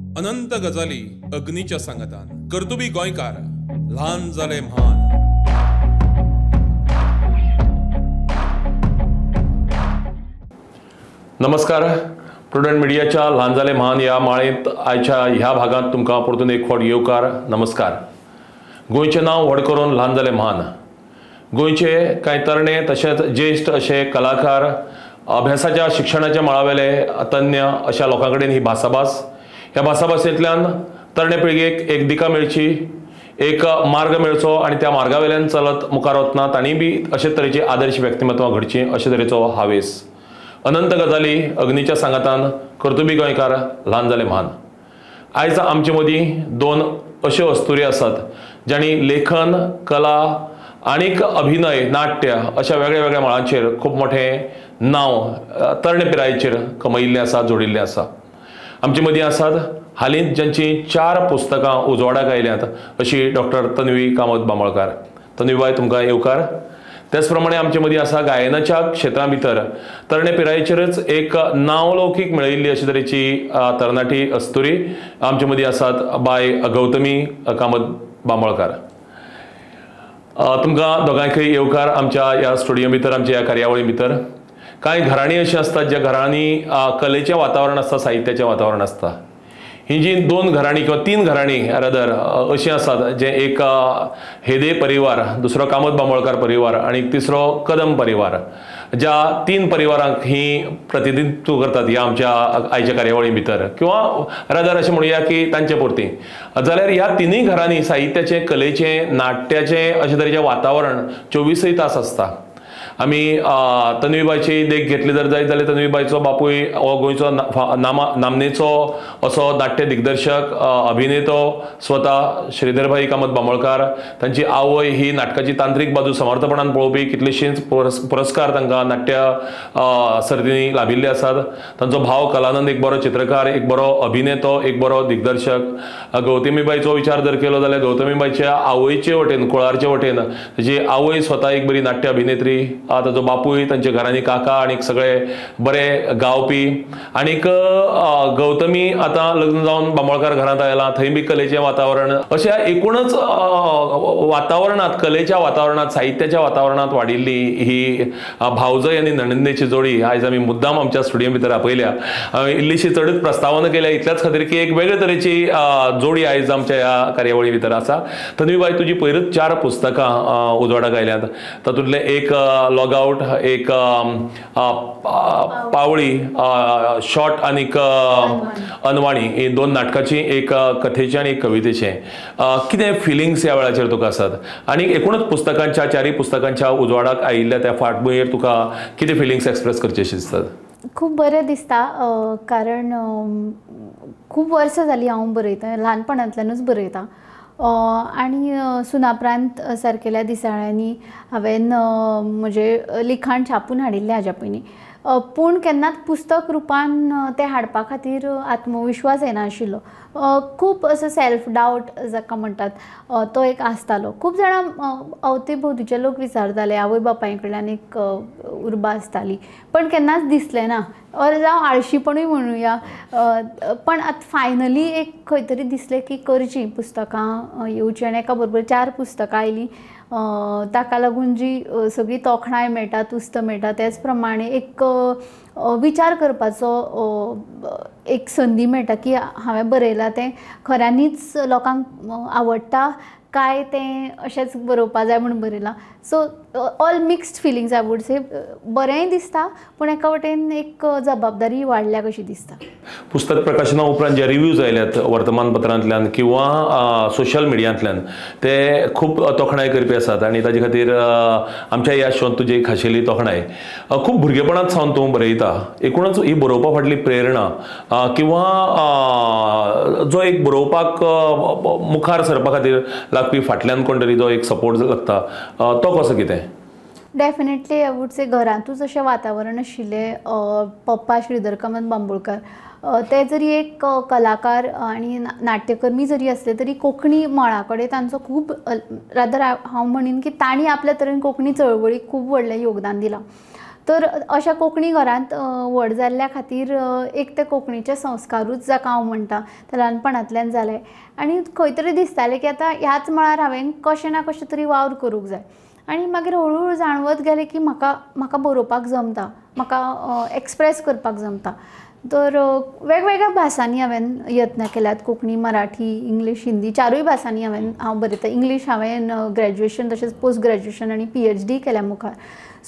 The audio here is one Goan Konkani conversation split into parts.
अनंत गजाली अग्नीच्या सांगातान. कर्तुबी गोंयकार, ल्हान जाले म्हान. नमस्कार, प्रुडंट मिडियाच्या ल्हान जाले म्हान ह्या माळेंत आयच्या ह्या भागांत तुमकां परतून एक फावट येवकार. नमस्कार. गोंयचें नांव व्हड करून ल्हान जाले म्हान. गोंयचे कांय तरणे तशेंच ज्येश्ठ अशे कलाकार, अभ्यासाच्या शिक्षणाच्या मळावेले तज्ञ अशा लोकां कडेन ही भासाभास. ह्या भासाभासेंतल्यान तरणे पिळगेक एक दिका मेळची, एक मार्ग मेळचो आनी त्या मार्गावेल्यान चलत मुखार वतना तांणी बी अशे तरेची आदर्श व्यक्तिमत्वां घडचीं अशे तरेचो हावेस. अनंत गजाली अग्नीच्या सांगातान कर्तुबी गोंयकार, ल्हान जाले म्हान. आयज आमचे मदीं दोन अश्यो अस्तुरी आसात जांणी लेखन, कला आनीक अभिनय, नाट्य अशा वेगळ्या वेगळ्या मळांचेर खूब मोठें नांव तरणे पिरायेचेर कमयिल्लें आसा, जोडिल्लें आसा. आमचे मदीं आसात हालींच जांचीं 4 पुस्तकां उजवाडाक आयल्यांत अशी डॉक्टर तन्वी कामत बांबोळकार. तन्वीबाय, तुमकां येवकार. त्याच प्रमाणे आमचे मदीं आसा गायनाच्या क्षेत्रा भितर तरणे पिरायेचेरच एक नांवलौकीक मेळयिल्ली अशे तरेची तरणाटी अस्तुरी आमचे मदीं आसात बाय गौतमी कामत बांबोळकार. तुमकां दोगांयकय येवकार आमच्या ह्या स्टुडियो भितर, आमच्या ह्या कार्यावळी भितर. कांय घराणीं अशीं आसतात ज्या घरांनी कलेचें वातावरण आसता, साहित्याचें वातावरण आसता. ही जी 2 घराणीं किंवा 3 घराणीं रादर अशीं आसात जे एक हेदे परिवार, दुसरो कामत बांबोळकार परिवार आनी तिसरो कदम परिवार, ज्या 3 परिवारांक ही प्रतिनिधित्व करतात ह्या आमच्या आयच्या कार्यावळी भितर, किंवा रादर अशें म्हणुया की तांचे पुरती. जाल्यार ह्या तिनूय घरांनी साहित्याचें, कलेचें, नाट्याचें अशें तरेचें वातावरण 24 तास आसता. आमी तन्वीबायची देख घेतली जर जायत जाल्यार तन्वीबायचो बापूय हो गोंयचो नामनेचो असो नाट्य दिग्दर्शक, अभिनेतो स्वता श्रीधरभाई कामत बांबोळकार. तांची आवय ही नाटकाची तांत्रीक बाजू समर्थपणान पळोवपी, कितलेशींच पुरस्कार तांकां नाट्य सर्तींनी लाभिल्ले आसात. तांचो भाव कलानंद एक बरो चित्रकार, एक बरो अभिनेतो, एक बरो दिग्दर्शक. गौतमीबायचो विचार जर केलो जाल्यार गौतमीबायच्या आवयचे वटेन, कुळारचे वटेन ताची आवय स्वता एक बरी नाट्य अभिनेत्री, ताजो बापूय, तांच्या घरांनी काका आनी सगळे बरे गावपी. आनीक गौतमी आतां लग्न जावन बांबोळकार घरांत आयला, थंय बी कलेचें वातावरण. अशा एकूणच वातावरणांत, कलेच्या वातावरणांत, साहित्याच्या वातावरणांत वाडिल्ली ही भावजय आनी नणंदेची जोडी आयज आमी मुद्दाम आमच्या स्टुडियो भितर आपयल्या. इल्लीशी चडच प्रस्तावना केल्या इतल्याच खातीर की एक वेगळे तरेची जोडी आयज आमच्या ह्या कार्यावळी भितर आसा. तन्वीबाय, तुजी पयरूच 4 पुस्तकां उजवाडाक आयल्यांत. तातूंतलें एक लॉग आउट, एक पावळी शॉर्ट आनीक अनवाणी, ही 2 नाटकाची, एक कथेची आनी एक कवितेचें. कितें फिलिंग्स ह्या वेळाचेर तुका आसात आनी एकूणच पुस्तकांच्या, 4 पुस्तकांच्या उजवाडाक आयिल्ल्या त्या फाटभुंयेर तुका कितें फिलिंग्स एक्सप्रेस करचे अशें दिसतात? खूब बरें दिसता, कारण खूब वर्सां जालीं हांव बरयतां, ल्हानपणांतल्यानूच बरयतां. आनी सुनापरांत सारकेल्या दिसाळ्यांनी हांवें म्हजें लिखाण छापून हाडिल्लें हाज्या पयलीं, पूण केन्नाच पुस्तक रुपान तें हाडपा खातीर आत्मविश्वास येनाशिल्लो. खूब असो सेल्फ डावट जाका म्हणटात तो एक आसतालो. खूब जाणां अवती भोंवतीचे लोक विचारताले, आवय बापाय कडल्यान एक उर्बा आसताली, पण केन्नाच दिसलें ना, ऑर जावं आळशीपणूय म्हणुया. पण आतां फायनली एक खंय तरी दिसलें की करचीं पुस्तकां येवचीं, आनी एका बरोबर 4 पुस्तकां आयलीं. ताका लागून जी सगळी तोखणाय मेळटा, तुस्त मेळटा, त्याच प्रमाणे एक विचार करपाचो एक संदी मेळटा की हांवें बरयलां तें खऱ्यांनीच लोकांक आवडटा काय तें अशेंच बरोवपा जाय म्हूण बरयलां. So all mixed feelings I would say. बरेंय दिसता पूण एका वटेन एक जबाबदारी वाडल्या कशी दिसता. पुस्तक प्रकाशना उपरांत जे रिव्यूज आयल्यात वर्तमानपत्रांतल्यान किंवा सोशल मिडियांतल्यान ते खूब तोखणाय करपी आसात आनी ताजे खातीर आमच्या ह्या शोंत तुजी खाशेली तोखणाय. खूब भुरगेपणांत सावन तूं बरयता, एकूणच ही बरोवपा फाटली प्रेरणा किंवा जो एक बरोवपाक मुखार सरपा खातीर लागपी फाटल्यान कोण तरी जो एक सपोर्ट लागता तो कसो कितें? डेफिनेटली I would say घरांतूच अशें वातावरण आशिल्लें. पप्पा श्रीधर कामत बांबोळकार ते जरी एक कलाकार आनी नाट्यकर्मी जरी आसले तरी कोंकणी मळा कडेन तांचो खूब रादर हांव म्हणीन की तांणी आपल्या तरेन कोंकणी चळवळीक खूब व्हडलें योगदान दिलां. तर अशा कोंकणी घरांत व्हड जाल्ल्या खातीर एक ते कोंकणीचे संस्कारूच जाका हांव म्हणटा ते ल्हानपणांतल्यान जाले आनी खंय तरी दिसतालें की आतां ह्याच मळार हांवें कशें ना कशें तरी वावर करूंक जाय. आनी मागीर हळूहळू जाणवत गेलें की म्हाका म्हाका बरोवपाक जमता, म्हाका एक्सप्रेस करपाक जमता. तर वेगवेगळ्या भासांनी हांवें यत्न केल्यात, कोंकणी, मराठी, इंग्लीश, हिंदी, चारूय भासांनी हांव बरयता. इंग्लीश हांवें ग्रॅज्युएशन तशेंच पोस्ट ग्रॅज्युएशन आनी PhD केल्या मुखार.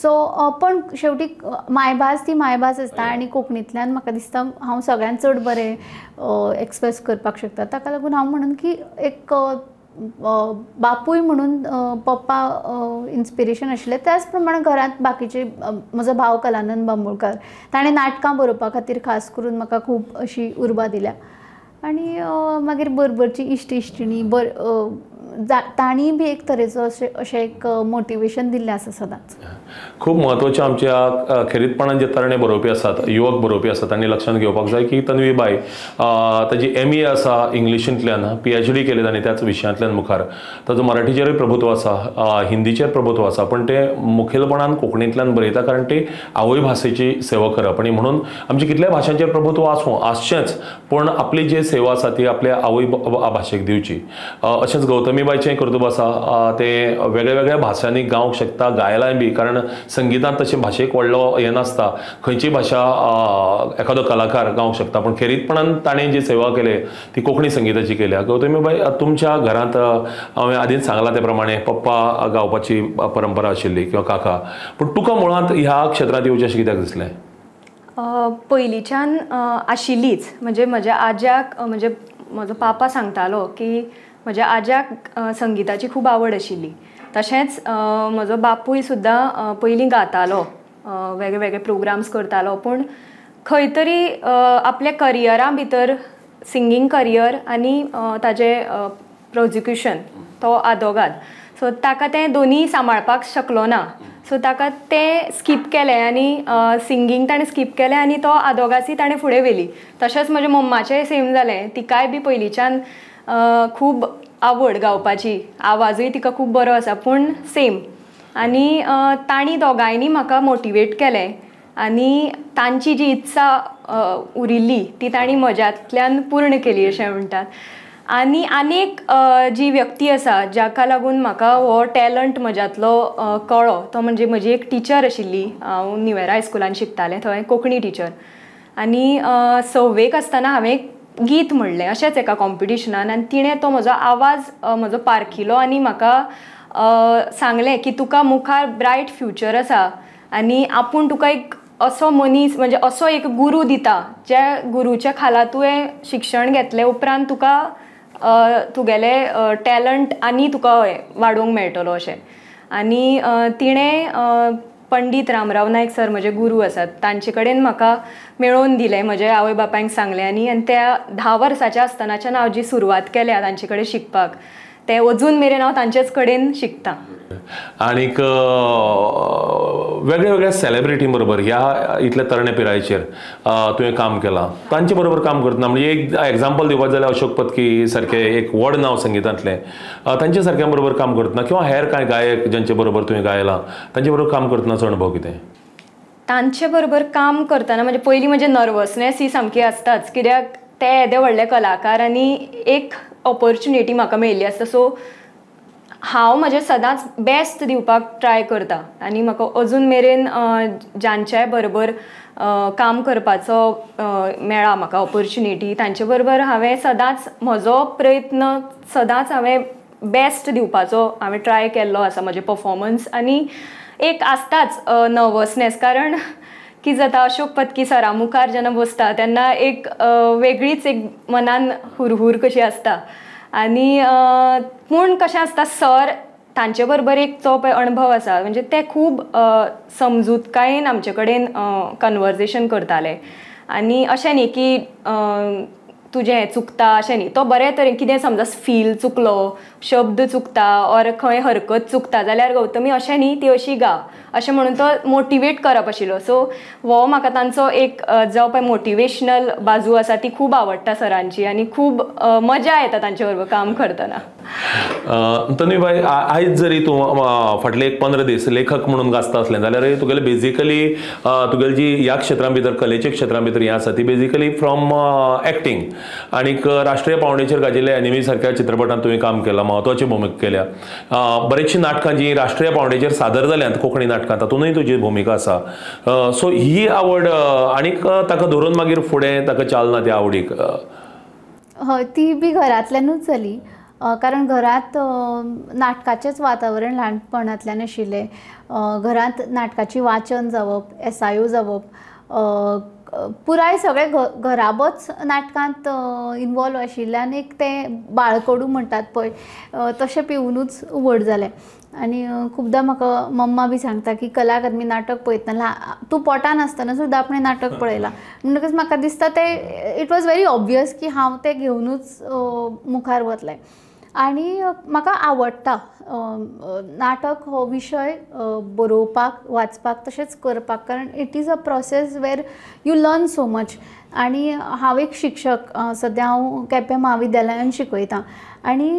सो पण शेवटी मायभास ती मायभास आसता आनी कोंकणींतल्यान म्हाका दिसता हांव सगळ्यांत चड बरें एक्सप्रेस करपाक शकता. ताका लागून हांव म्हणून की एक बापूय म्हणून पप्पा इन्स्पिरेशन आशिल्लें, त्याच प्रमाणे घरांत बाकीचे म्हजो भाव कलानंद बांबोळकार, ताणें नाटकां बरोवपा खातीर खास करून म्हाका खूब अशी उर्बा दिल्या. आनी मागीर बरोबरची इश्ट इश्टिणी तांणी बी एक तरेचो अशें अशें एक मोटिवेशन दिल्लें आसा सदांच. खूब म्हत्वाचें आमच्या खेरीतपणान जे तरणे बरोवपी आसात, युवक बरोवपी आसात, तांणी लक्षांत घेवपाक जाय की तन्वी बाय ताजी MA आसा इंग्लिशींतल्यान, PhD केली ताणें त्याच विशयांतल्यान मुखार, ताजो मराठीचेरूय प्रभुत्व आसा, हिंदीचेर प्रभुत्व आसा, पण ते मुखेलपणान कोंकणींतल्यान बरयता कारण ते आवयभाशेची सेवा करप. आनी म्हणून आमचे कितल्याय भाशांचेर प्रभुत्व आसूं आसचेंच, पूण आपली जी सेवा आसा ती आपल्या आवय भाशेक दिवची. अशेंच गौतमीबायचें कर्तुब आसा, तें वेगळ्या वेगळ्या भाशांनी गावंक शकता, गायलांय बी, कारण संगितांत तशें भाशेक व्हडलो हें नासता, खंयची भाशा एखादो कलाकार गावंक शकता, पूण खेरीतपणान ताणें जी सेवा केली ती कोंकणी संगिताची केल्या. गौतमीबाय, तुमच्या घरांत हांवें आदींच सांगलां ते प्रमाणे पप्पा गावपाची परंपरा आशिल्ली किंवा काका, पूण तुका मुळांत ह्या क्षेत्रांत येवचें अशें कित्याक दिसलें? पयलींच्यान आशिल्लीच, म्हणजे म्हज्या आज्याक, म्हणजे म्हजो पापा सांगतालो की म्हज्या आज्याक संगिताची खूब आवड आशिल्ली. तशेंच म्हजो बापूय सुद्दां पयलीं गातालो, वेगळे वेगळे प्रोग्राम्स करतालो, पूण खंय तरी आपल्या करियरा भितर सिंगींग करियर आनी ताजें प्रोजिक्युशन, तो आदोगाद, सो ताका तें दोनी सांबाळपाक शकलो ना, सो ताका तें स्कीप केलें आनी सिंगींग ताणें स्कीप केलें आनी तो आदोगासी ताणें फुडें व्हेली. तशेंच म्हज्या मम्माचेंय सेम जालें, तिकाय बी पयलींच्यान खूब आवड गावपाची, आवाजूय तिका खूब बरो आसा, पूण सेम. आनी तांणी दोगांयनी म्हाका मोटिवेट केलें आनी तांची जी इत्सा उरिल्ली ती तांणी म्हज्यांतल्यान पूर्ण केली अशें म्हणटात. आनी आनीक जी व्यक्ती आसा जाका लागून म्हाका हो टॅलंट म्हज्यांतलो कळ्ळो, तो म्हणजे म्हजी एक टिचर आशिल्ली, हांव निवेरा हायस्कुलान शिकतालें थंय कोंकणी टिचर. आनी सव्वेक आसतना हांवें गीत म्हणलें अशेंच एका कॉम्पिटिशनान, आनी तिणें तो म्हजो आवाज म्हजो पारखिलो आनी म्हाका सांगलें की तुका मुखार ब्रायट फ्युचर आसा आनी आपूण तुका एक असो मनीस, म्हणजे असो एक गुरू दिता ज्या गुरूच्या खाला तुवें शिक्षण घेतलें उपरांत तुका तुगेलें टॅलंट आनी तुका वाडोवंक मेळटलो अशें. आनी तिणें पंडीत रामराव नायक सर म्हजे गुरू आसात, तांचे कडेन म्हाका मेळोवन दिलें, म्हजे आवय बापायक सांगलें. आनी आनी त्या 10 वर्साच्या आसतनाच्यान हांव जी सुरवात केल्या तांचे कडेन शिकपाक, ते अजून मेरेन हांव तांचेच कडेन शिकतां. आनीक वेगळ्या वेगळ्या सेलेब्रिटी बरोबर ह्या इतल्या तरणे पिरायेचेर तुवें काम केलां, तांचे बरोबर काम करतना म्हणजे एक एग्जाम्पल दिवपाक जाल्यार अशोक पत्की सारकें एक व्हड नांव संगितांतलें, तांचे सारक्या बरोबर काम करतना किंवा हेर कांय गायक ज्यांचे बरोबर तुवें गायलां तांचे बरोबर काम करतनाचो अणभव कितें? तांचे बरोबर काम करतना म्हणजे पयलीं म्हणजे नर्वसनेस ही सामकी आसताच, कित्याक ते येदे व्हडले कलाकार आनी एक ऑपॉर्च्युनिटी म्हाका मेळिल्ली आसता, सो हांव म्हजें सदांच बेस्ट दिवपाक ट्राय करता. आनी म्हाका अजून मेरेन जांच्याय बरोबर काम करपाचो मेळ्ळा म्हाका ऑपॉर्च्युनिटी, तांचे बरोबर हांवें सदांच म्हजो प्रयत्न सदांच हांवें बेस्ट दिवपाचो हांवें ट्राय केल्लो आसा, म्हजें परफॉर्मन्स. आनी एक आसताच नर्वसनेस, कारण की जाता अशोक पत्की सरा मुखार जेन्ना बसता तेन्ना एक वेगळीच एक मनान हुरहूर कशी आसता. आनी पूण कशें आसता, सर तांचे बरोबर एक जो पळय अणभव आसा, म्हणजे ते खूब समजूतकायेन आमचे कडेन कन्वर्जेशन करताले. आनी अशें न्ही की तुजें हें चुकता अशें न्ही, तो बरे तरेन कितें समजा फील चुकलो, शब्द चुकता ऑर खंय हरकत चुकता जाल्यार गौतमी अशें न्ही ती अशी गा अशें म्हणून तो मोटिवेट करप आशिल्लो. सो हो म्हाका तांचो एक जो पळय मोटिवेशनल बाजू आसा ती खूब आवडटा सरांची आनी खूब मजा येता तांचे बरोबर काम करतना. तन्वी बाय, आयज जरी तूं फाटले एक 15 दीस लेखक म्हणून गाजता आसलें जाल्यार तुगेले बेजिकली तुगेली जी ह्या क्षेत्रां भितर कलेच्या क्षेत्रां भितर हें आसा ती बेजिकली फ्रॉम एक्टींग आनीक राष्ट्रीय पावंड्याचेर गाजिल्ल्या एनिमी सारक्या चित्रपटांत तुवें काम केलां, म्हत्वाची भुमिका केल्या, बरेचशीं नाटकां जीं राष्ट्रीय पावंड्याचेर सादर जाल्यांत कोंकणी नाटकां तातूंतय तुजी भुमिका आसा. सो ही आवड आनीक ताका धरून मागीर फुडें ताका चालना त्या आवडीक? हय, ती बी घरांतल्यानूच जाली, कारण घरांत नाटकाचेंच वातावरण ल्हानपणांतल्यान आशिल्लें. घरांत नाटकाची वाचन जावप, एसायो जावप, पुराय सगळे घराबोच नाटकांत इनवॉल्व आशिल्ल्यान एक तें बाळकडू म्हणटात पळय तशें पिवनूच व्हड जालें. आनी खुबदां म्हाका मम्मा बी सांगता की कला अकादमी नाटक पळयतना तूं पोटान आसतना सुद्दां आपणें नाटक पळयलां, म्हणटकच म्हाका दिसता तें it was very obvious की हांव तें घेवनूच मुखार वतलें. आनी म्हाका आवडटा नाटक हो विशय बरोवपाक, वाचपाक तशेंच करपाक, कारण it is a process where you learn so much. आनी हांव एक शिक्षक, सद्या हांव केपें म्हाविद्यालयांत शिकयतां आनी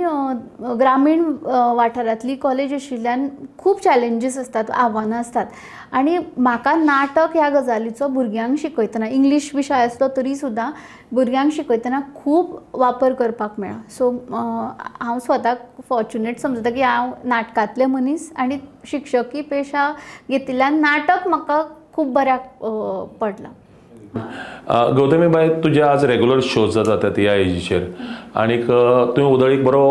ग्रामीण वाठारांतली कॉलेज आशिल्ल्यान खूब चॅलेंजीस आसतात, आव्हानां आसतात. आनी म्हाका नाटक ह्या गजालीचो भुरग्यांक शिकयतना, इंग्लीश विशय आसलो तरी सुद्दां भुरग्यांक शिकयतना खूब वापर करपाक मेळ्ळा. सो हांव स्वताक फॉर्च्युनेट समजता की हांव नाटकांतलें मनीस आनी शिक्षकी पेशा घेतिल्ल्यान नाटक म्हाका खूब बऱ्याक पडलां. गौतमी बाय, तुजे आज रेगुलर शोज जातात त्या एजीचेर आनीक तुवें उदळीक बरो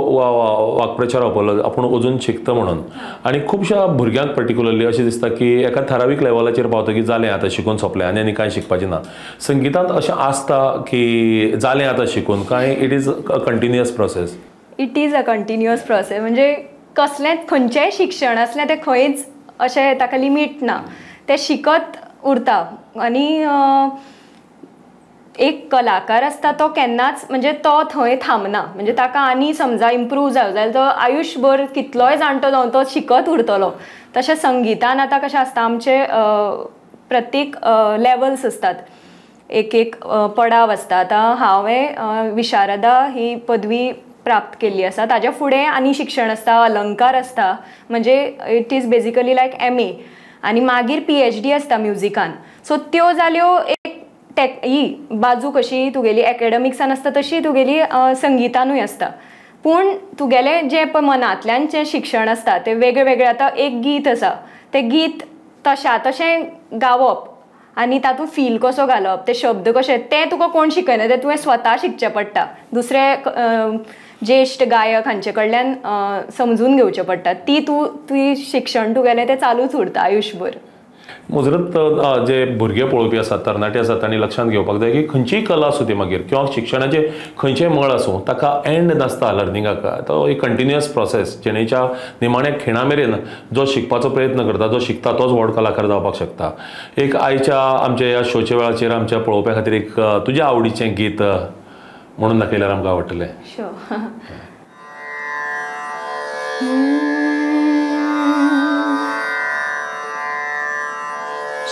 वाक्प्रचार वापरलो आपूण अजून शिकता म्हणून, आनी खुबश्या भुरग्यांक पर्टिक्युलरली अशें दिसता की एका थारावीक लेवलाचेर पावता की जालें आतां शिकून सोंपलें आनी आनी कांय शिकपाचें ना. संगितांत अशें आसता की जालें आतां शिकून कांय it is a continuous process? It is a continuous process, म्हणजे कसलेंच खंयचेंय शिक्षण आसलें तें खंयच अशें ताका लिमीट ना, तें शिकत उरता. आनी एक कलाकार आसता तो केन्नाच म्हणजे तो थंय थांबना, म्हणजे ताका आनी समजा इम्प्रूव जाय जाल्यार तो आयुश्यभर कितलोय जाणटो जावन तो शिकत उरतलो. तशें संगितान आतां कशें आसता, आमचे प्रत्येक लेवल्स आसतात, एक एक पडाव आसता. आतां हांवें विशारदा ही पदवी प्राप्त केल्ली आसा, ताज्या फुडें आनी शिक्षण आसता, अलंकार आसता, म्हणजे it is basically like MA, आनी मागीर PhD आसता म्युजिकान. सो त्यो जाल्यो एक ही बाजू कशी तुगेली एकेडमिक्सान आसता तशी तुगेली संगितानूय आसता, पूण तुगेलें जें पळय मनांतल्यान जें शिक्षण आसता तें वेगळे वेगळे. आतां एक गीत आसा, तें गीत तशा तशें गावप आनी तातूंत फील कसो घालप, ते शब्द कशे, तें तुका कोण शिकयना, तें तुवें स्वता शिकचें पडटा, दुसरे ज्येश्ठ गायक हांचे कडल्यान समजून घेवचें पडटा. ती तूं ती शिक्षण तुगेलें तें चालूच उरता आयुश्यभर. मुजरत जे भुरगे पळोवपी आसात, तरणाटे आसात, तांणी लक्षांत घेवपाक जाय की खंयचीय कला आसूं ती मागीर किंवा शिक्षणाचें खंयचेंय मळ आसूं, ताका एंड नासता लर्निंगाक, तो एक कंटिन्युअस प्रोसेस जिणेच्या निमाण्या खिणा मेरेन जो शिकपाचो प्रयत्न करता, जो शिकता तोच व्हड कलाकार जावपाक शकता. एक आयच्या आमच्या ह्या शोच्या वेळाचेर आमच्या पळोवप्या खातीर एक तुज्या आवडीचें गीत म्हणून दाखयल्यार आमकां आवडटलें.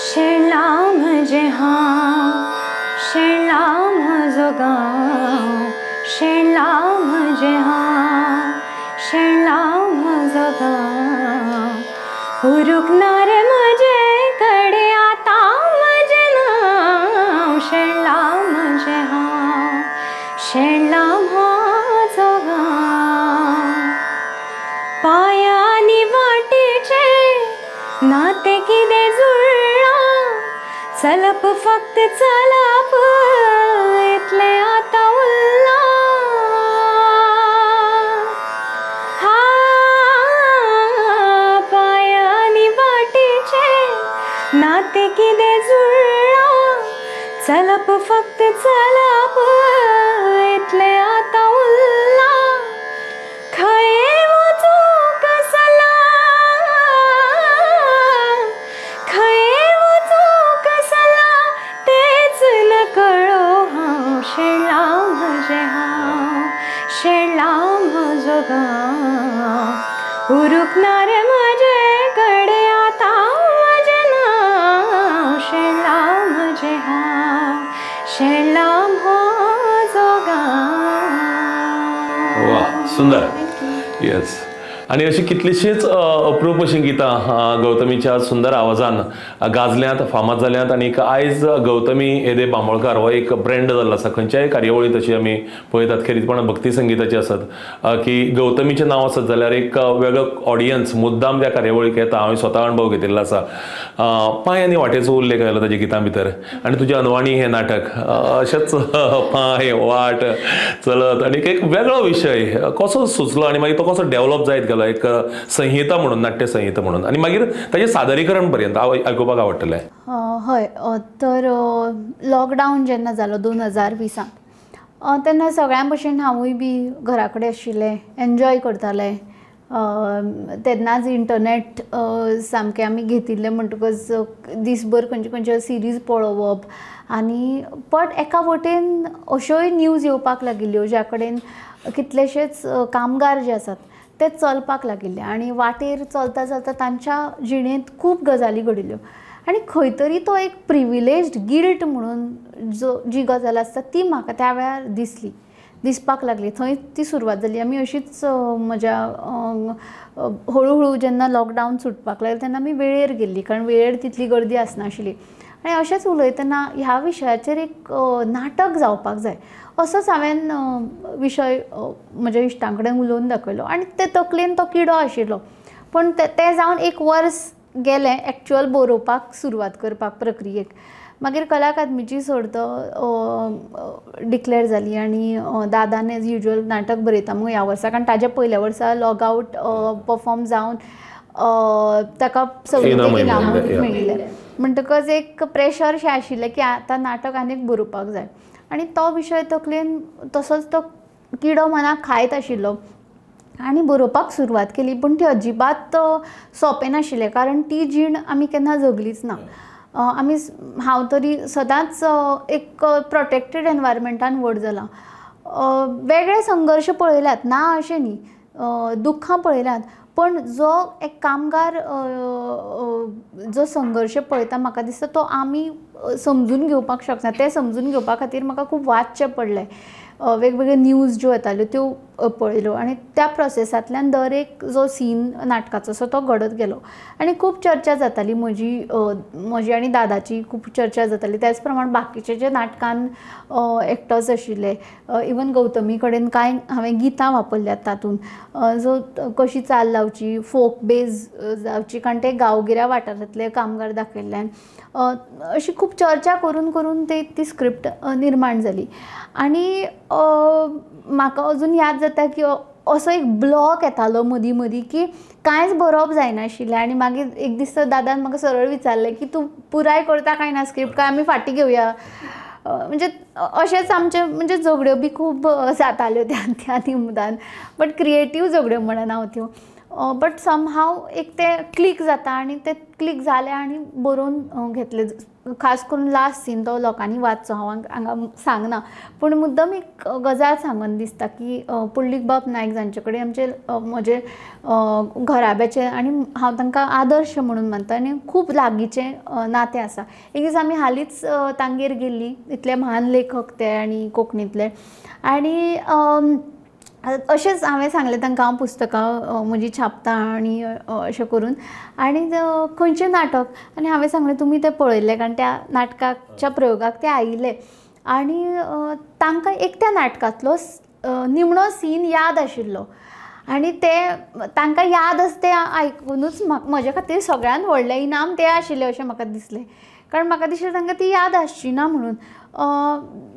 शेणला म्हजें हांव, शेणला म्हजो गांव, शेणला म्हजें हांव, शेणला म्हजो गांव, उरूंक ना रे म्हजे कडेन आतां म्हजें नांव, शेणला म्हजें हांव, शेणला म्हजो गांव. पांयांनी वाटेचें नातें कितें जुळ्ळां, चलप फक्त चलप इतलें आतां उरलां. हा पांयांनी वाटेचें नातें कितें जुळ्ळां, चलप फक्त चलप इतलें आतां उरलां. खंय वचूंक सलां, खंय वचूंक सलां, तेच नकळो हांव, शेणला गांव उरूंक ना रे म्हजे कडेन आतां म्हजें नांव शेणलां म्हजें हांव शेणलां म्हजो गांव. वा सुंदर. येस. आनी अशी कितलीशींच अप्रूप अशीं गितां गौतमीच्या सुंदर आवाजान गाजल्यांत, फामाद जाल्यांत. आनी आयज गौतमी येदे बांबोळकार हो एक ब्रँड जाल्लो आसा. खंयच्याय कार्यावळींत अशी आमी पळयतात, खेरीतपणान भक्ती संगिताची आसत की गौतमीचें नांव आसत जाल्यार एक वेगळो ऑडियन्स मुद्दाम त्या कार्यावळीक येता. हांवें स्वता अणभव घेतिल्लो आसा. पांय आनी वाटेचो उल्लेख आयलो ताच्या गितां भितर आनी तुजें अनवाणी हें नाटक अशेंच पांय वाट चलत आनी एक वेगळो विशय कसो सुचलो आनी मागीर तो कसो डेवलप जायत गेलो एक संहिता म्हणून, नाट्य संहिता म्हणून, आनी मागीर ताजें सादरीकरण पर्यंत आयकुपाक आवडटलें. हय, तर लॉकडावन जेन्ना जालो 2020 तेन्ना सगळ्यां भशेन हांवूय बी घरा कडेन आशिल्लें, एन्जॉय करतालें. तेन्नाच इंटरनेट सामकें आमी घेतिल्लें म्हणटकच दीसभर खंयच्यो खंयच्यो सिरीज पळोवप. आनी बट एका वटेन अश्योय न्यूज येवपाक लागिल्ल्यो ज्या कडेन कितलेशेच कामगार जे आसात ते चलपाक लागिल्ले आनी वाटेर चलता चलता तांच्या जिणेंत खूब गजाली घडिल्ल्यो. आनी खंय तरी तो एक प्रिविलेज्ड गिल्ट म्हणून जो जी गजाल आसता ती म्हाका त्या वेळार दिसली, दिसपाक लागली. थंय ती सुरवात जाली. आमी अशीच म्हज्या हळू हळू जेन्ना लॉकडावन सुटपाक लागलें तेन्ना आमी वेळेर गेल्ली, कारण वेळेर तितली गर्दी आसनाशिल्ली. आनी अशेंच उलयतना ह्या विशयाचेर एक नाटक जावपाक जाय असोच हांवें विशय म्हज्या इश्टां कडेन उलोवन दाखयलो आनी ते तकलेन तो किडो आशिल्लो. पूण तें जावन एक वर्स गेलें एक्चुअल बरोवपाक सुरवात करपाक प्रक्रियेक. मागीर कला अकादमीची सर्त डिक्लेर जाली आनी दादान एज युज्युअल नाटक बरयता मगो ह्या वर्सा, कारण ताज्या पयल्या वर्सा लॉग आउट परफॉर्म जावन ताका सगळें इनाम मेळिल्लें. म्हणटकच एक प्रेशर शें आशिल्लें की आतां नाटक आनीक बरोवपाक जाय. आनी तो विशय तकलेन तसोच तो किडो मनाक खायत आशिल्लो आनी बरोवपाक सुरवात केली. पूण ती अजिबात सोंपें नाशिल्लें, कारण ती जीण आमी केन्ना जगलीच ना. आमी हांव तरी सदांच एक प्रोटेक्टेड एनवायरमेंटान व्हड जालां. वेगळे संघर्श पळयल्यात ना अशें न्ही, दुख्खां पळयल्यात, पण जो एक कामगार जो संघर्श पळयता म्हाका दिसता तो आमी समजून घेवपाक शकना. तें समजून घेवपा खातीर म्हाका खूब वाचचें पडलें, वेगवेगळे न्यूज ज्यो येताल्यो त्यो पळयल्यो आनी त्या प्रोसेसांतल्यान दर एक जो सीन नाटकाचो असो तो घडत गेलो. आनी खूब चर्चा जाताली म्हजी म्हजी आनी दादाची खूब चर्चा जाताली. त्याच प्रमाण बाकीचे जे नाटकान एक्टर्स आशिल्ले, इवन गौतमी कडेन कांय हांवें गितां वापरल्यात तातूंत, जो कशी चाल लावची, फोक बेज जावची, कारण ते गांवगिऱ्या वाठारांतले कामगार दाखयल्ल्यान अशी खूब चर्चा करून करून ती स्क्रिप्ट निर्माण जाली. आनी म्हाका अजून याद जाता की असो एक ब्लॉक येतालो मदीं मदीं की कांयच बरोवप जायनाशिल्लें. आनी मागीर एक दीस तर दादान म्हाका सरळ विचारलें की तूं पुराय करता काय ना स्क्रिप्ट, काय आमी फाटीं घेवया. म्हणजे अशेंच आमचें म्हणजे झगड्यो बी खूब जाताल्यो त्या त्या निमतान, बट क्रिएटीव झगड्यो म्हणना हांव त्यो, बट समहाव एक तें क्लीक जाता आनी तें क्लीक जालें आनी बरोवन घेतलें. खास करून लास्ट सीन तो लोकांनी वाचचो, हांव हांगा सांगना, पूण मुद्दम एक गजाल सांगन दिसता की पुंडलीक बाब नायक जांचे कडेन आमचे म्हजे घराब्याचे आनी हांव तांकां आदर्श म्हणून मानता आनी खूब लागींचें नातें आसा. एक दीस आमी हालींच तांगेर गेल्लीं, इतले म्हान लेखक ते आनी कोंकणींतले, आनी अशेंच हांवें सांगलें तांकां हांव पुस्तकां म्हजी छापता आनी अशें करून आनी खंयचें नाटक, आनी हांवें सांगलें तुमी तें पळयल्लें, कारण त्या नाटकाच्या प्रयोगाक ते आयिल्ले आनी तांकां एक त्या नाटकांतलो निमणो सीन याद आशिल्लो आनी ते तांकां याद आसा तें आयकुनूच म्हजे खातीर सगळ्यांत व्हडलें इनाम तें आशिल्लें अशें म्हाका दिसलें, कारण म्हाका दिसलें तांकां ती याद आसची ना म्हणून.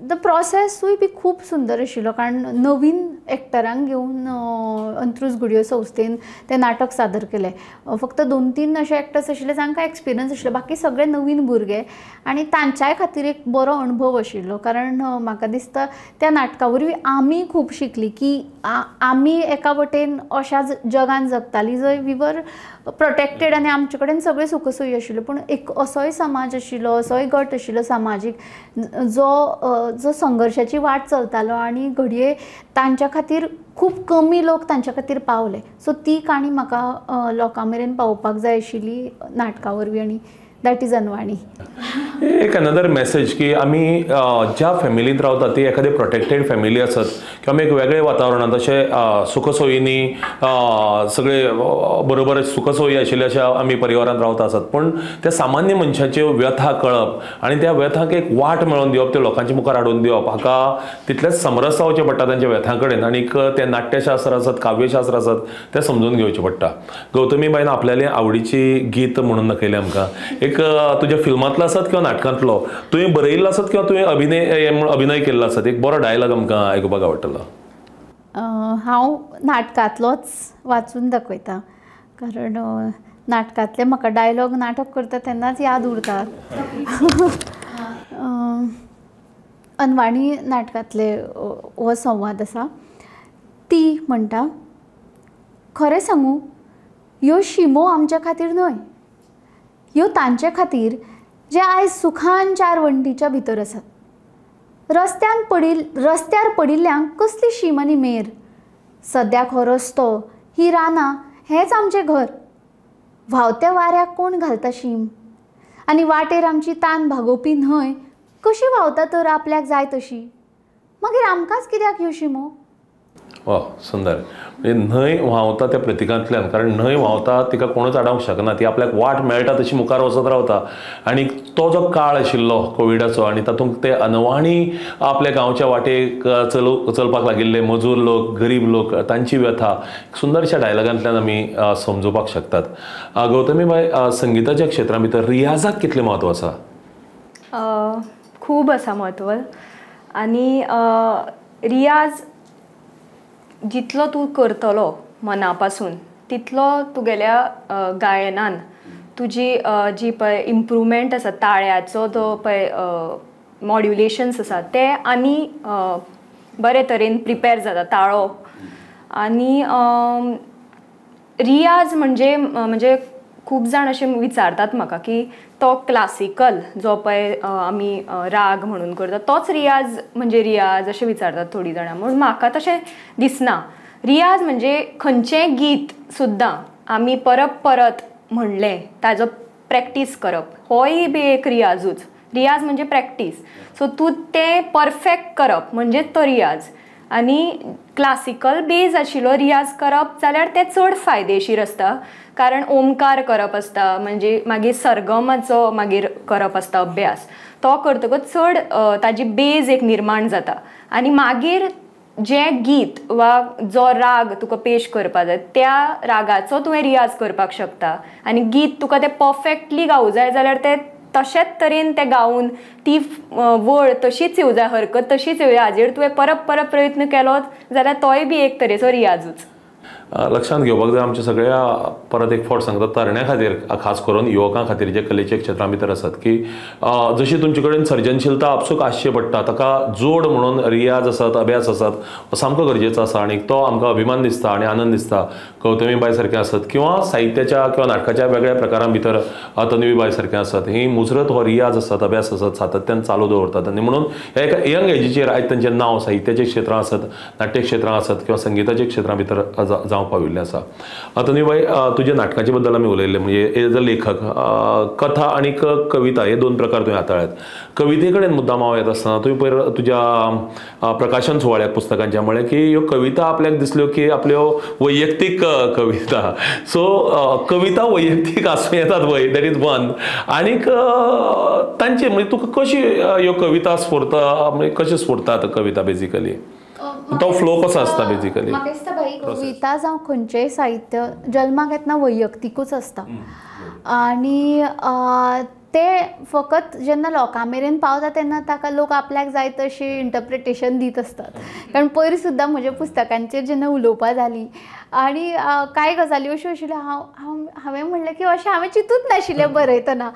The प्रोसेसूय बी खूब सुंदर आशिल्लो, कारण नवीन एक्टरांक घेवन अंत्रुज घुडयो संस्थेन तें नाटक सादर केलें. फक्त 2-3 अशे एक्टर्स आशिल्ले जांकां एक्सपिरियन्स आशिल्लो, बाकी सगळे नवीन भुरगे आनी तांच्याय खातीर एक बरो अणभव आशिल्लो. कारण म्हाका दिसता त्या नाटका वरवीं आमी खूब शिकली की आमी एका वटेन अशा जगान जगताली जंय we were protected आनी आमचे कडेन सगळ्यो सुखसोयी आशिल्ल्यो, पूण एक असोय समाज आशिल्लो, असोय गट आशिल्लो सामाजीक जो जो संघर्शाची वाट चलतालो आनी घडये तांच्या खातीर खूब कमी लोक तांच्या खातीर पावले. सो ती काणी म्हाका लोकां मेरेन पावोवपाक जाय आशिल्ली नाटका वरवीं आनी that is Anvani. एक अनदर मेसेज की आमी ज्या फॅमिलींत रावता ती एखादी प्रोटेक्टेड फॅमिली आसत किंवा आमी एक वेगळे वातावरणांत अशें सुखसोयींनी सगळे बरोबर सुखसोयी आशिल्ल्या अशा आमी परिवारांत रावता आसत, पूण त्या सामान्य मनशाच्यो व्यथा कळप आनी त्या व्यथांक एक वाट मेळोवन दिवप, त्यो लोकांच्या मुखार हाडून दिवप, हाका तितलेंच समरस जावचें पडटा तांच्या व्यथां कडेन आनीक तें नाट्यशास्त्र आसत, काव्यशास्त्र आसत तें समजून घेवचें पडटा. गौतमी बायन आपल्याले आवडीची गीत म्हणून दाखयलें आमकां, एक तुज्या फिल्मांतलो आसत किंवा नाटकांतलो, तुवें बरयिल्लो आसत किंवा तुवें अभिनय केल्लो आसत, एक बरो डायलॉग आमकां आयकुपाक आवडटलो. हांव नाटकांतलोच वाचून दाखयता, कारण नाटकांतले म्हाका डायलॉग नाटक करता तेन्नाच याद उरतात. अनवाणी नाटकांतले हो संवाद आसा. ती म्हणटा, खरें सांगू, ह्यो शिमो आमच्या खातीर न्हय, ह्यो तांचे खातीर जे आयज सुखान चार वण्टीच्या भितर आसात. रस्त्यार पडिल्ल्यांक कसली शीम आनी मेर. सद्याक हो रस्तो, ही रानां हेंच आमचें घर. व्हांवत्या वाऱ्याक कोण घालता शीम? आनी वाटेर आमची तान भागोवपी न्हंय कशी व्हांवता तर आपल्याक जाय तशी? मागीर आमकांच कित्याक ह्यो शिमो? वा सुंदर. म्हणजे न्हंय व्हांवता त्या प्रतिकांतल्यान, कारण न्हंय व्हांवता तिका कोणूच आडावंक शकना, ती आपल्याक वाट मेळटा तशी मुखार वचत रावता. आनी तो जो काळ आशिल्लो कोविडाचो आनी तातूंत ते अनवाणी आपल्या गांवच्या वाटेक चलपाक लागिल्ले मजूर लोक, गरीब लोक, तांची व्यथा सुंदरशा डायलॉगांतल्यान आमी समजुपाक शकतात. गौतमी बाय, संगीताच्या क्षेत्रा भितर रियाजाक कितलें म्हत्व आसा? खूब आसा म्हत्व. आनी रियाज जितलो तूं करतलो मना पासून तितलो तुगेल्या गायनान तुजी जी पळय इम्प्रूवमेंट आसा, ताळ्याचो जो पळय मॉड्युलेशन्स आसा ते आनी बरे तरेन प्रिपेर जाता ताळो. आनी रियाज म्हणजे म्हणजे खूब जाण अशें विचारतात म्हाका की तो क्लासिकल जो पळय आमी राग म्हणून करता तोच रियाज म्हणजे रियाज अशें विचारतात थोडीं जाणां. म्हूण म्हाका तशें दिसना. रियाज म्हणजे खंयचेंय गीत सुद्दां आमी परत परत म्हणलें ताजो प्रॅक्टीस करप होय बी एक रियाजूच. रियाज म्हणजे प्रॅक्टीस. सो तूं तें परफेक्ट करप म्हणजेच तो रियाज. आनी क्लासिकल बेज आशिल्लो रियाज करप जाल्यार तें चड फायदेशीर आसता, कारण ओमकार करप आसता, म्हणजे मागीर सरगमाचो मागीर करप आसता अभ्यास, तो करतकच चड ताजी बेज एक निर्माण जाता. आनी मागीर जें गीत वा जो राग तुका पेश करपा जाय त्या रागाचो तुवें रियाज करपाक शकता. आनी गीत तुका तें परफेक्टली गावूं जाय जाल्यार तें तशेंच तरेन तें गावन ती वळ तशीच येवं जाय, हरकत तशीच येवं जाय, हाजेर तुवें परत परत प्रयत्न केलो जाल्यार तोय बी एक तरेचो रियाजूच. लक्षांत घेवपाक जाय आमच्या सगळ्या, परत एक फावट सांगता, तरण्या खातीर खास करून युवकां खातीर जे कलेच्या क्षेत्रां भितर आसात की जशी तुमचे कडेन सर्जनशीलता आपसूक आसची पडटा, ताका जोड म्हणून रियाज आसत, अभ्यास आसत हो सामको गरजेचो आसा. आनी तो आमकां अभिमान दिसता आनी आनंद दिसता गौतमी बाय सारकें आसत किंवा साहित्याच्या किंवा नाटकाच्या वेगळ्या प्रकारां भितर तन्वी बाय सारकें आसत, ही मुजरत हो रियाज आसत, अभ्यास आसत सातत्यान चालू दवरतात. आनी म्हणून ह्या एका यंग एजीचेर आयज तांचें नांव साहित्याच्या क्षेत्रां आसत, नाट्य क्षेत्रां आसत किंवा संगीताच्या क्षेत्रां भितर जावं पाविल्लें आसा. तन्वी बाय, तुज्या नाटकाचे बद्दल आमी उलयल्ले, म्हणजे एज अ लेखक कथा आनी कविता हे दोन प्रकार तुवें हाताळ्यात. कविते कडेन मुद्दाम हांव येता आसतना तुवें पयर तुज्या प्रकाशन सुवाळ्याक पुस्तकांच्या म्हळें की ह्यो कविता आपल्याक दिसल्यो की आपल्यो वैयक्तीक कविता. सो कविता वैयक्तीक आसूं येतात वय, that is one. आनीक तांचे म्हणजे तुका कशी ह्यो कविता स्फुरता, म्हणजे कश्यो स्फुरतात कविता बेजिकली, तो फ्लो कसो आसता बेजिकली? म्हाका दिसता भाई, कविता जावं खंयचेंय साहित्य जल्माक येतना वैयक्तिकूच आसता आनी ते फकत जेन्ना लोकां मेरेन पावता तेन्ना ताका लोक आपल्याक जाय तशें इंटरप्रिटेशन दीत आसतात. कारण पयर सुद्दां म्हज्या पुस्तकांचेर जेन्ना उलोवपां जालीं आनी कांय गजाली अश्यो आशिल्ल्यो हांव हांवें म्हणलें की अशें हांवें चिंतूच नाशिल्लें बरयतना.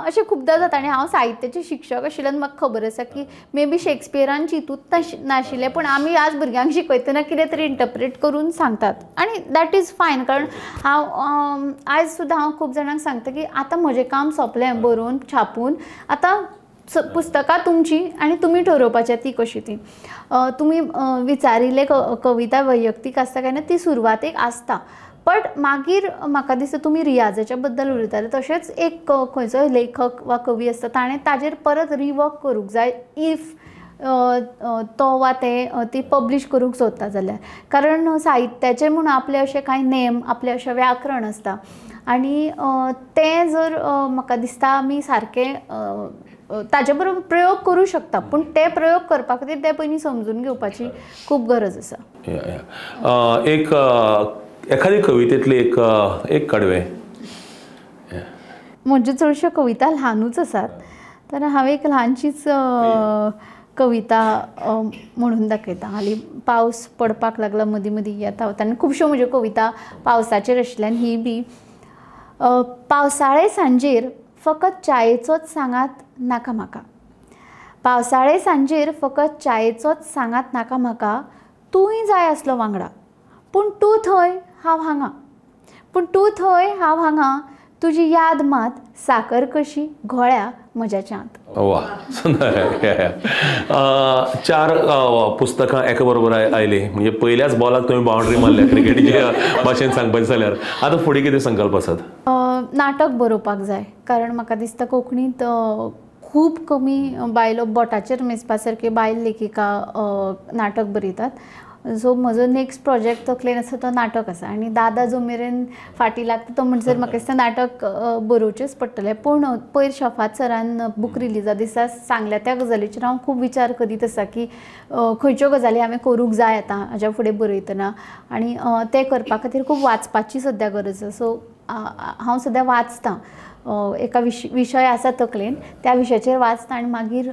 अशें खुबदां जाता आनी हांव साहित्याचें शिक्षक आशिल्ल्यान म्हाका खबर आसा की मे बी शेक्सपियरान चिंतूच नाशिल्लें, पूण आमी आज भुरग्यांक शिकयतना कितें तरी इंटरप्रेट करून सांगतात आनी that is fine. कारण हांव आयज सुद्दां हांव खूब जाणांक सांगता की आतां म्हजें काम सोंपलें बरोवन छापून, आतां पुस्तकां तुमची आनी तुमी ठरोवपाचें ती कशी ती. तुमी विचारिल्ले कविता वैयक्तीक आसता काय ना ती सुरवातेक आसता, बट मागीर म्हाका दिसता तुमी रियाजाच्या बद्दल उलयताले तशेंच एक खंयचोय लेखक वा कवी आसता ताणें ताजेर परत रिवर्क करूंक जाय if तो वा तें ती पब्लिश करूंक सोदता जाल्यार. कारण साहित्याचें म्हूण आपलें अशें कांय नेम, आपलें अशें व्याकरण आसता आनी तें जर म्हाका दिसता आमी सारकें ताजे बरोबर प्रयोग करूं शकता, पूण ते प्रयोग करपा खातीर ते पयलीं समजून घेवपाची खूब गरज आसा. एक एखादी कवितेंतली एक एक कडवें. म्हज्यो चडश्यो कविता ल्हानूच आसात, तर हांव एक ल्हानशीच कविता म्हणून दाखयता. हालीं पावस पडपाक लागला, मदीं मदीं येता वता आनी खुबश्यो म्हज्यो कविता पावसाचेर आशिल्ल्यान ही बी. पावसाळे सांजेर फकत च्यायेचोच सांगात नाका म्हाका, पावसाळे सांजेर फकत च्यायेचोच सांगात नाका म्हाका, तूंय जाय आसलो वांगडा पूण तूं थंय हांव हांगा, पूण तूं थंय हांव हांगा, तुजी याद मात साकर कशी घोळ्या म्हज्या च्यांत. वा सुंदर. चार पुस्तकां एका बरोबर आयलीं म्हणजे पयल्याच बॉलाक तुमी बाउंड्री मारल्या क्रिकेटीच्या भाशेन सांगपाचें जाल्यार. आतां फुडें कितें संकल्प आसात? नाटक बरोवपाक जाय, कारण म्हाका दिसता कोंकणींत खूब कमी बायलो, बोटाचेर मेजपा सारकी बायल लेखिका नाटक बरयतात. सो म्हजो नेक्स्ट प्रोजेक्ट तकलेन आसा तो नाटक आसा आनी दादा जो मेरेन फाटीं लागता तो म्हणसर म्हाका दिसता नाटक बरोवचेंच पडटलें. पूण पयर शफात सरान बूक रिलीजा दिसा सांगल्या त्या गजालीचेर हांव खूब विचार करीत आसा की खंयच्यो गजाली हांवें करूंक जाय आतां हाज्या फुडें बरयतना आनी तें करपा खातीर खूब वाचपाची सद्या गरज आसा. सो हांव सद्या वाचतां, एका विशय आसा तकलेन त्या विशयाचेर वाचता आनी मागीर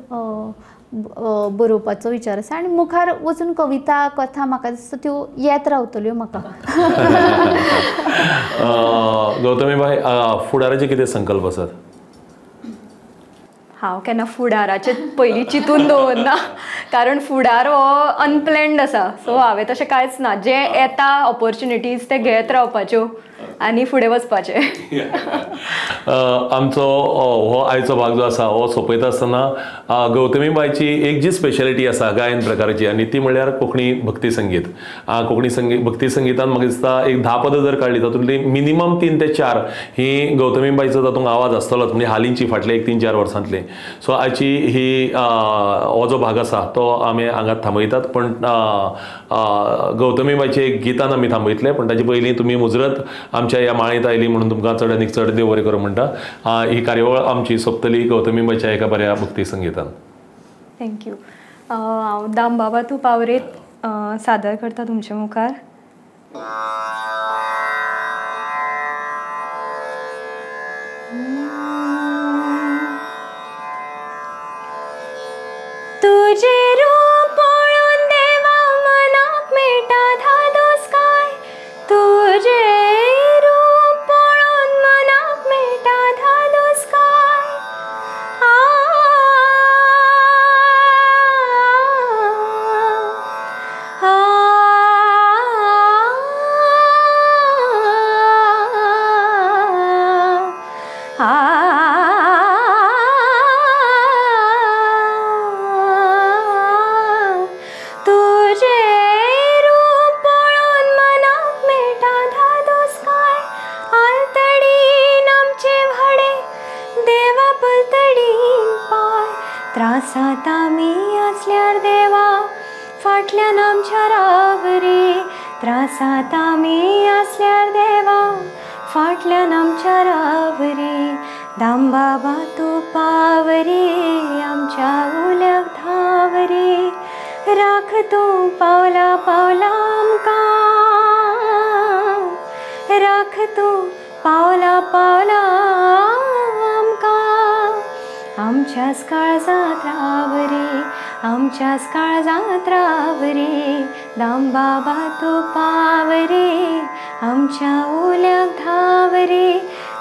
बरोवपाचो विचार आसा आनी मुखार वचून कविता कथा म्हाका दिसता त्यो येत रावतल्यो म्हाका. गौतमी बाय, फुडाराचे कितें संकल्प आसात? हांव केन्ना फुडाराचें पयलीं चिंतून दवरना, कारण फुडार हो अनप्लॅन्ड आसा. सो हांवें तशें कांयच ना, जें येता ऑपॉर्च्युनिटीज ते घेत रावपाच्यो आनी फुडें वचपाचें. आमचो हो आयचो भाग जो आसा हो सोंपयता आसतना गौतमी बायची एक जी स्पेशलिटी आसा गायन प्रकाराची आनी ती म्हणल्यार कोंकणी भक्ती संगीत. कोंकणी संगीत भक्ती संगितान म्हाका दिसता एक 10 पदां जर काडली तातूंतली मिनिमम 3 ते 4 ही गौतमी बायचो तातूंत आवाज आसतलोच, म्हणजे हालींची फाटले एक 3-4 वर्सांतली. सो आयची ही हो जो भाग आसा तो आमी हांगा थांबयतात, पण गौतमी बायचे एक गितान आमी थांबयतले. पण ताचे पयलीं तुमी मुजरत आमच्या ह्या माळेंत आयली म्हणून तुमकां चड आनीक चड देव बरें करूं म्हणटा. ही कार्यावळ आमची सोंपतली गौतमी बायच्या एका बऱ्या भक्ती संगितान. Thank you. हांव दामबाबा तूं पावरेत सादर करता तुमचे मुखार. तुझे रूप पळोवन देवा मनाक मेळटा धादोस काय, तुझे रूप पळोवन मनाक मेळटा धादोस काय, आ आ आ त्रासांत आमी आसल्यार देवा फाटल्यान आमच्या राव रे, त्रासांत आमी आसल्यार देवा फाटल्यान आमच्या राव रे, दामबाबा तूं पाव रे आमच्या उल्याक धांव रे, राख तूं पावला पावला आमकां, राख तूं पावला पावला आमकां. आमच्याच काळजांत राव रे, आमच्याच काळजांत राव रे, दामबाबा तूं पाव रे, आमच्या उल्याक धांव रे,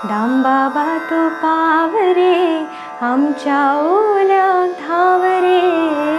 दामबाबा तूं पाव रे, आमच्या उल्याक धांव रे.